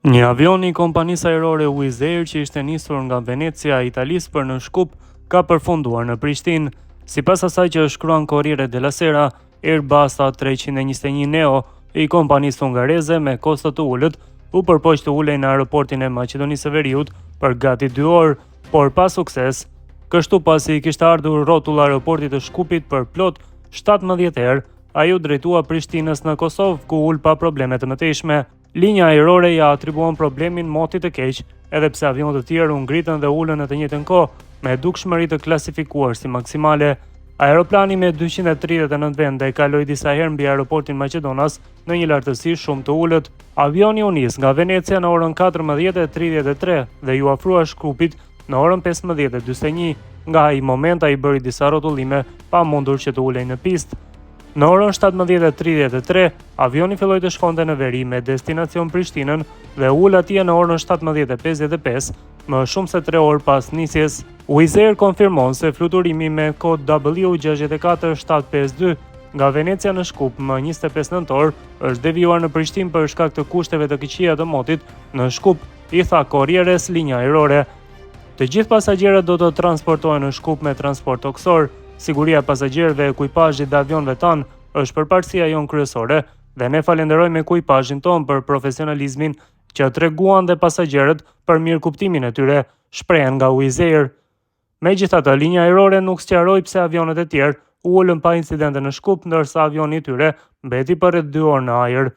Një avion i kompanisë ajrore Wizz Air që ishte nisur nga Venecia e Italisë për në Shkup ka përfunduar në Prishtinë. Sipas asaj që shkruan Corriere della Sera, Airbus A321 Neo i kompanisë hungareze me kosto të ulët u përpoq të ulej në aeroportin e Maqedonisë së Veriut për gati 2 orë, por pa sukses. Kështu pasi i kishte ardhur rrotull aeroportit të Shkupit për plot 17 herë, ai u drejtua Prishtinës në Kosovë, ku u ul pa probleme të mëtejshme. Linja ajrore ia atribuon problemin motit të keq, edhe pse avionë të tjerë u ngritën dhe u ulën në të njëjtën kohë, me dukshmëri të klasifikuar si maksimale. Aeroplani me 239 vende kaloi disa herë mbi aeroportin maqedonas në një lartësi shumë të ulët. Avioni u nis nga Venecia në orën 14:33 dhe iu afrua Shkupit në orën 15:41. Nga ai moment ai bëri disa rrotullime pa mundur që të ulej në pistë. Në orën 17:33, avioni filloi të shkonte në veri me destinacion Prishtinën dhe u ul atje në orën 17:55, më shumë se 3 orë pas nisjes. Wizz Air konfirmon se fluturimi me kod W64752 nga Venecia në Shkup më 25 nëntor është devijuar në Prishtinë për shkak të kushteve të këqija të motit në Shkup, i tha Corrieres linja ajrore. Të gjithë pasagjerët do të transportohen në Shkup me transport tokësor. Siguria e pasagjerëve, ekuipazhit dhe avionëve tanë është përparësia jonë kryesore dhe ne falenderojmë ekuipazhin tonë për profesionalizmin që treguan dhe pasagjerët për mirëkuptimin e tyre, shprehen nga Wizz Air. Megjithatë, linja ajrore nuk sqaroi pse avionët e tjerë u ulën pa incidente në Shkup, ndërsa avioni i tyre mbeti për rreth 2 orë në ajër.